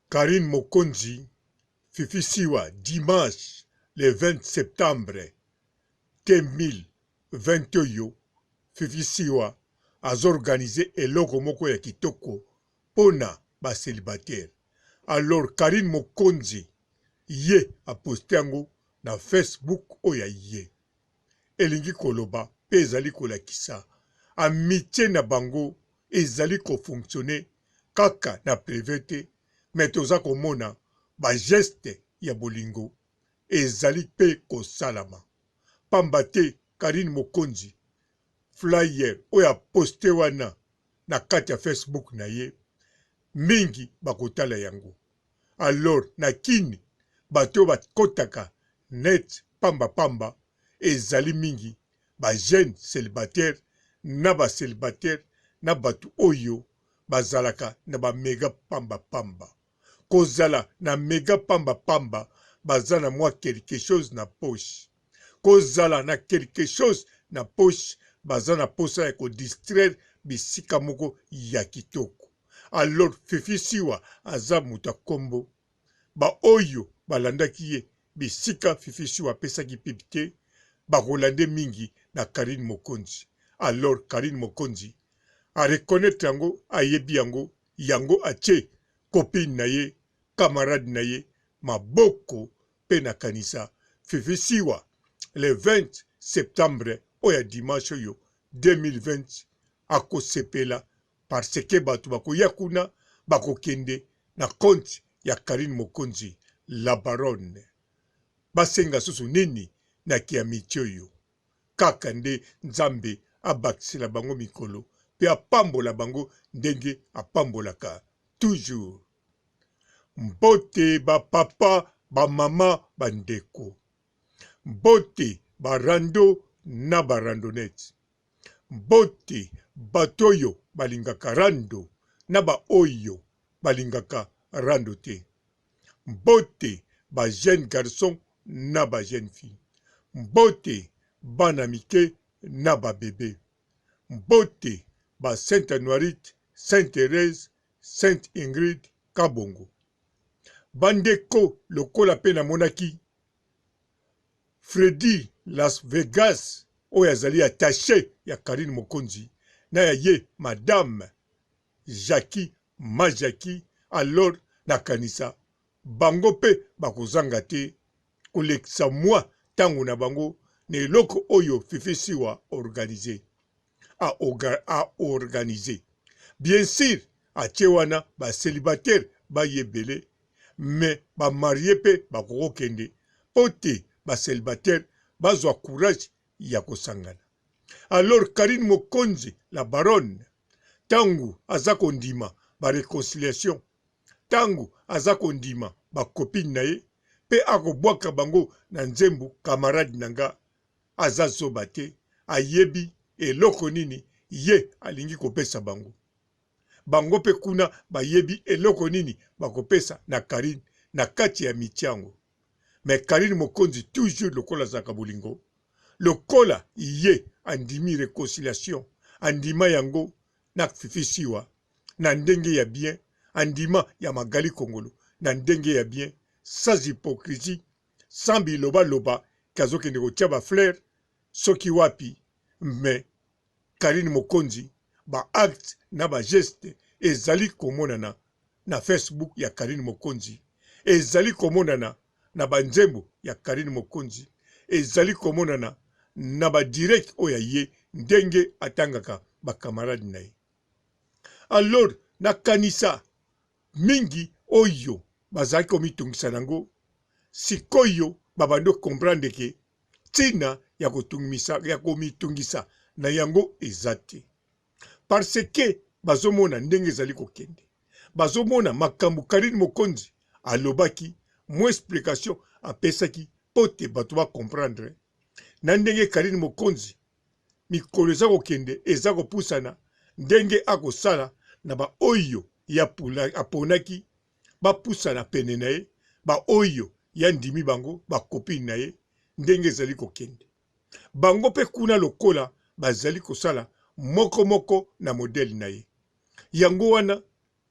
Carine Mokonzi Fifi Siwa dimanche le 20 septembre 2020 oyo Fifi Siwa azo organiser eloko moko ya kitoko pona ba celibataires alors Carine Mokonzi ye a poste yango na Facebook oyo ya ye elingi koloba pe ezali kolakisa amitie na bango ezali ko fonctionner kaka na prive te mais toza komona ba gestes ya bolingo ezali pe kosalama pamba te Carine Mokonzi flyer oyo a poste wana na kati ya Facebook na ye mingi bakotala yango alors na kin bato oyo bakotaka net pamba pamba ezali mingi ba jeunes celibataires na ba celibataires na batu oyo bazalaka na ba mega pamba pamba. Kozala na mega pamba pamba baza na mwa quelque chose na poche. Kozala na quelque chose na poche baza na posa ya ko distraire bisika moko ya kitoko. Alors Fifi Siwa aza moto ya kombo. Ba oyo balandaki ye bisika Fifi Siwa apesaki pub te, bakolande mingi na Carine Mokonzi. Alors Carine Mokonzi a reconnaitre yango, ayebi yango, yango atie copine na ye, camarade na ye maboko pe nakanisa Fifi Siwa le 20 septembre oyo ya dimanche oyo 2020 akosepela parce que batu bakoya kuna bakokende na compte ya Carine Mokonzi la baronne basenga susu nini na ki amitie oyo kaka nde Nzambe abakisela bango mikolo pe apambola bango ndenge apambolaka toujours. Mbote ba papa ba mama ba ndeko mbote ba rando na ba randonnette Mbote bato oyo balingaka rando na ba oyo balingaka rando te. Mbote ba jeunes garçons na ba jeunes filles. Mbote bana mike na ba bebes. Mbote ba Sainte Anuarite, Sainte Therèse, Sainte Ingrid Kabongo. Ba ndeko lokola pe namonaki Freddy Las Vegas oyo azali attache ya Carine Mokonzi na ya ye madame Jackie ma Jackie alors nakanisa bango pe bakozanga te kolekisa mua tango na bango na eloko oyo Fifi Siwa organise a organise bien sur atie wana ba celibataires baye ebele mais ba marie pe bakoki kokende po te ba celibataires bazwa courage ya kosangana. Alors Carine Mokonzi la baronne tangu aza kondima ba reconciliation, tangu aza kondima ba copines na ye pe akobwaka bango na nzembu camarade na nga aza zoba te ayebi eloko nini ye alingi kopesa bango. Bango pe kuna bayebi eloko nini bakopesa na Carine na kati ya amitie yango. Mais Carine Mokonzi toujours lokola azalaka bolingo, lokola ye andimi reconciliation, andima yango na Fifi Siwa na ndenge ya bien, andima ya Magali Kongolo na ndenge ya bien sans hypocrisie, sans biloba loba ke azokende kotia ba fleurs soki wapi mais Carine Mokonzi ba actes na ba gestes ezali komonana na Facebook ya Carine Mokonzi, ezali komonana na ba nzembo ya Carine Mokonzi, ezali komonana na ba direct oyo ya ye ndenge atangaka ba camarades na ye. Alors nakanisa mingi oyo bazalaki komitungisa na yango, sikoyo babandi ko comprendre que Tina ya komitungisa na yango eza te. Parce que bazomona ndenge ezali kokende. Bazomona makambo Carine Mokonzi alobaki, mwa explication apesaki mpo te bato ba comprendre na ndenge Carine Mokonzi mikolo eza kokende eza kopusana ndenge akosala na ba oyo ye aponaki bapusana pene na ye, ba oyo ye andimi bango ba copines na ye, ndenge ezali kokende. Bango pe kuna lokola bazali kosala moko moko na modèle na ye. Yango wana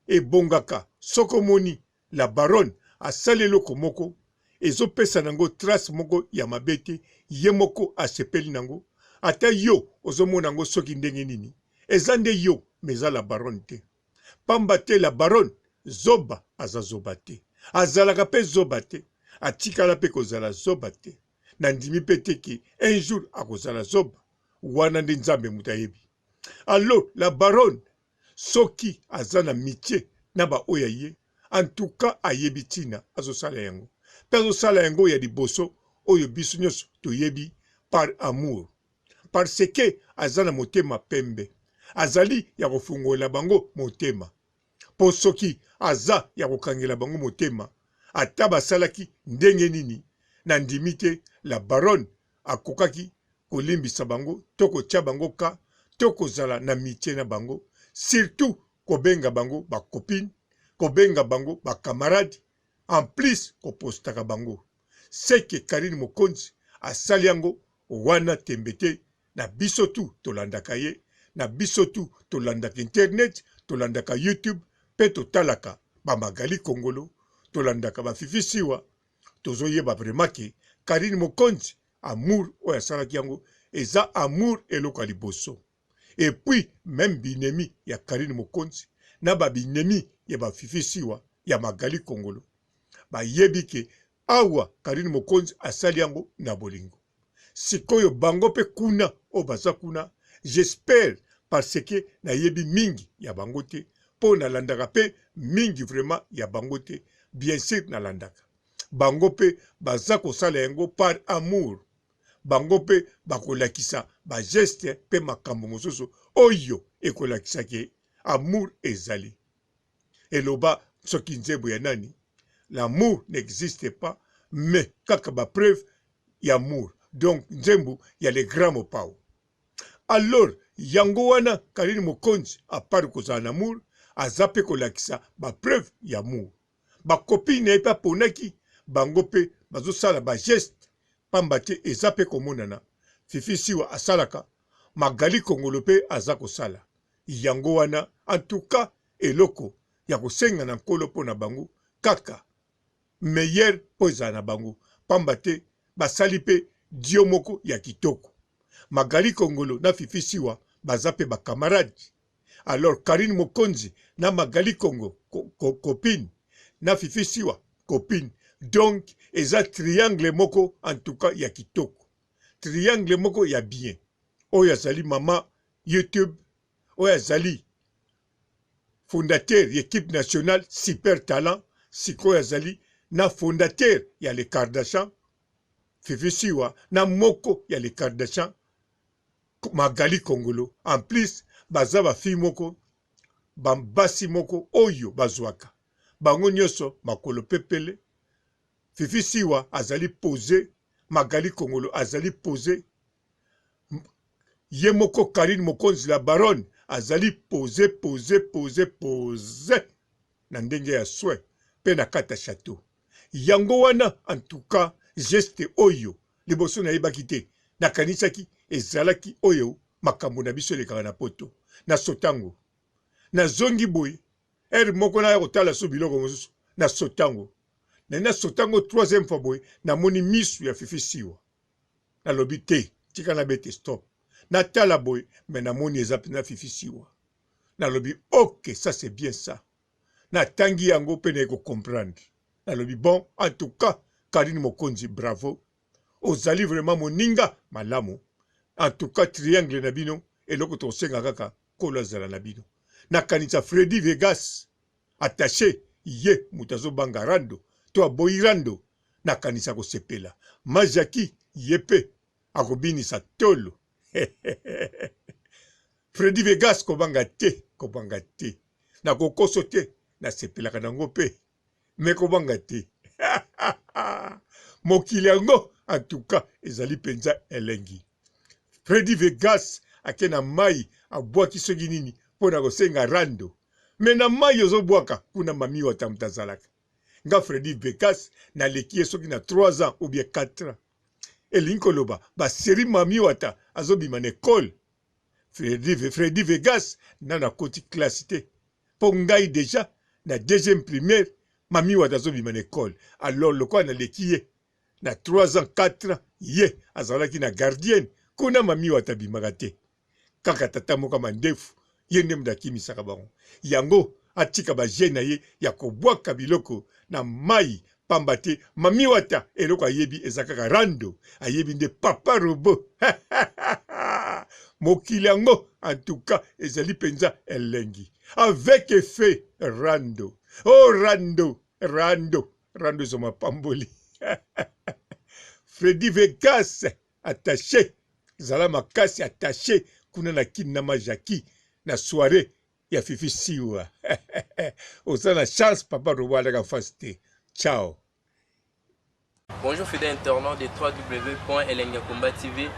ebongaka soki omoni La baronne asali eloko moko ezo pesa nango trace moko ya mabe te ye moko asepeli nango ata yo ozo mona yango soki ndenge nini eza nde yo mais eza la baronne te pamba te la baronne zoba aza zoba te azalaka pe zoba te atikala pe kozala zoba te na ndimi pe te ke un jour akozala zoba wana nde nzambe moto ayebi alors la baronne Soki aza na mitie na ba oyo ya ye en tout cas ayebi tina azo sala yango pe azo sala yango ya liboso oyo biso nionso toyebi par amour parce que aza na motema pembe azali ya kofungolela bango motema po soki aza ya kokangela bango motema ata basalaki ndenge nini na ndimi te la baronne akokaki kolimbisa bango to kotia bango cas to kozala na amitie na bango surtout kobenga bango ba copine kobenga bango ba camarade en plus ko postaka bango ce que Carine Mokonzi asali yango wana tembe te na biso tout tolandaka ye na biso tout tolandaka internet tolandaka youtube pe totalaka ba Magali Kongolo tolandaka ba Fifi Siwa tozoyeba vraiment ke Carine Mokonzi amour oyo asalaki yango eza amour eloko ya liboso et puis meme binemi ya Carine Mokonzi na ba binemi ya ba Fifi Siwa ya Magali Kongolo bayebi ke awa Carine Mokonzi asali yango na bolingo sikoyo bango pe kuna oyo baza kuna j'espère parce que nayebi mingi ya bango te po nalandaka pe mingi vraiment ya bango te bien sur nalandaka bango pe baza kosala yango par amour bango pe bakolakisa ba geste pe makambo mosusu oyo ekolakisa ke amour ezali eloba soki nzembo ya nani l'amour n'existe pas mais kaka ba preuve ya amour donc nzembo ya le grand mopao alors yango wana Carine Mokonzi a part kozala na amour aza pe kolakisa ba preuve ya amour ba copine na ye pe aponaki bango pe bazosala ba geste pamba te eza pe komonana Fifi Siwa asalaka Magali Kongolo pe aza kosala yango wana en tout cas eloko ya kosenga na Nkolo mpo na bango kaka meilleur mpo ezala na bango pamba te basali pe dio moko ya kitoko Magali Kongolo na Fifi Siwa baza pe ba camarades alors Carine Mokonzi na Magali Kongo copine na Fifi Siwa copine donc eza triangle moko en tout cas ya kitoko triangle moko ya bien oyo azali mama YouTube oyo azali fondateur ya equipe nationale super talent sikoyo azali na fondateur ya le Kardashian Fifi Siwa na moko ya le Kardashian Magali Kongolo en plus baza ba fille moko ba basi moko oyo bazwaka bango nyonso makolo pepele Fifi Siwa azali pose Magali Kongolo azali pose ye moko Carine Mokonzi la baronne azali pose pose pose pose na ndenge ya soin pe na kati ya chateau yango wana en tout cas geste oyo liboso nayebaki te nakanisaki ezalaki oyo makambo na biso elekaka na poto na sotango nazongi boye heure moko naya kotala so biloko mosusu na sotango na na sotango troisième fois boye namoni misu ya Fifi Siwa nalobi te tika nabete stop natala boye me namoni eza mpenza Fifi Siwa nalobi ok ça c'est bien ça natangi yango mpe naye ko comprendre nalobi bon en tout cas Carine Mokonzi bravo ozali vraiment moninga malamu en tout cas triangle na bino eloko tokosenga kaka nkolo azala na bino nakanisa Freddy Vegas attache ye moto azobanga rando to aboyi rando nakanisa kosepela ma Jackie ye mpe akobinisa tolo Freddy Vegas kobanga te kobanga te nakokoso te nasepelaka nango mpe me kobanga te mokili yango en tout cas ezali mpenza elengi Freddy Vegas ake na mai abwaki soki nini mpo na kosenga rando me na mai ozobwaka kuna mami wata moto azalaka nga Freddy Vegas naleki ye soki na 3 ans ou bien 4 ans elingi koloba ba serie mami wata azobima na ekole Freddy, Freddy Vegas nano akoti classe te mpo ngai deja na deuxième primaire Mami Wata azobima na ecole alors lokola naleki ye na 3 ans 4 ans ye azalaki na gardienne kuna Mami Wata abimaka te kaka tata moko ya mandefu ye nde moto akimisaka bango yango atika ba jeu na ye ya kobwaka biloko na mayi pamba te Mami Wata eloko ayebi eza kaka rando ayebi nde papa robot mokili yango en tout cas ezali penza elengi avec effet rando oh rando rando rando ezo mapamboli Freddy Vegas attaché zala makasi attaché kuna na kin na ma Jackie na soirée ya Fifi Siwa oza na chance papa robot alaka face te ciao. Bonjour fidèle internaute de www.elengiyakomba TV.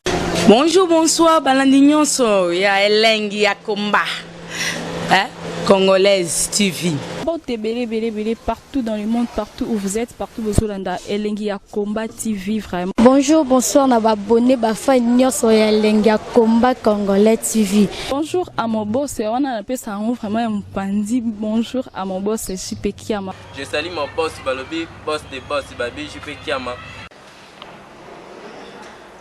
Bonjour, bonsoir, balandi nyonso ya elengi ya komba. Hein? Congolaise TV. Mbote ebele ebele ebele partout dans le monde, partout où vous êtes, partout bozolanda elengi ya combat TV vraiment. Bonjour, bonsoir na ba abonné ba fan nyonso ya elengi ya combat congolais TV. Bonjour à mon boss, wana napesa yango vraiment ya mopanzi. Bonjour à mon boss JP Kiama. Je salue mon boss balobi boss de boss babi JP Kiama.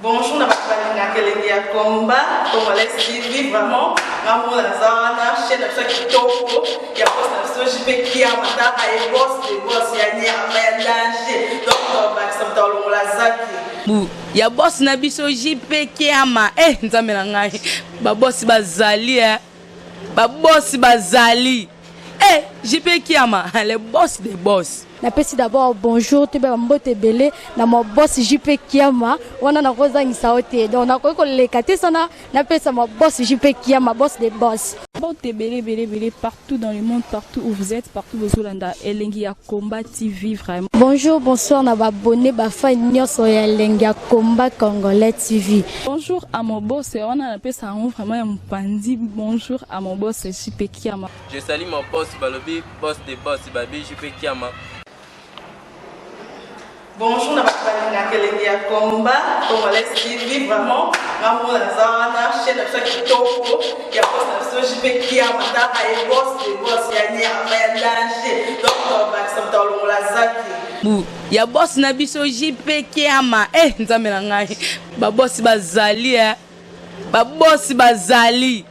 Bonjour na bato balingaka elengi ya combat congolais TV vraiment nga moko naza wana chaîne na biso ya kitoko ya boss na biso JP Kiama tala ye boss de boss ya nyama ya danger donc tobakisa moto alongola zaki Bu ya boss na biso JP Kiama eh nzambe na ngai ba boss bazali eh ba boss bazali eh JP Kiama le boss des boss. Napesi d'abord bonjour toyeba ba mbote ebele na ma boss JP Kiama wana nakozangisa yo te donc nakoki koleka te sana napesa ma boss JP Kiama boss de boss. Mbote ebele ebele ebele partout dans le monde partout où vous êtes partout bozolanda elengi ya combat TV vraiment. Bonjour bonsoir na ba abonne ba fan nionso ya elengi ya combat congolais TV. Bonjour à mon boss wana napesa yango vraiment ya mopanzi bonjour à mon boss JP Kiama. Je salue mon boss balobi boss de boss babi JP Kiama. Bonjour na bato balingaka elengi ya combat congolais TV vraiment nga moko naza wana chaîne na biso ya kitoko ya boss na biso JP Kiama tala ye boss de boss ya nyama ya danger donc tobakisa moto alongola zaki Bu ya boss na biso JP Kiama eh nzambe na ngai ba boss bazali eh ba boss bazali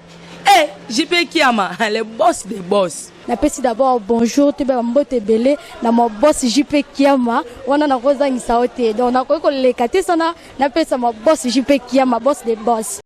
eh JP Kiama le boss des boss. Napesi d'abord bonjour toyeba ba mbote ebele na ma boss JP Kiama wana nakozangisa yo te donc nakoki koleka te sana napesa ma boss JP Kiama boss de boss.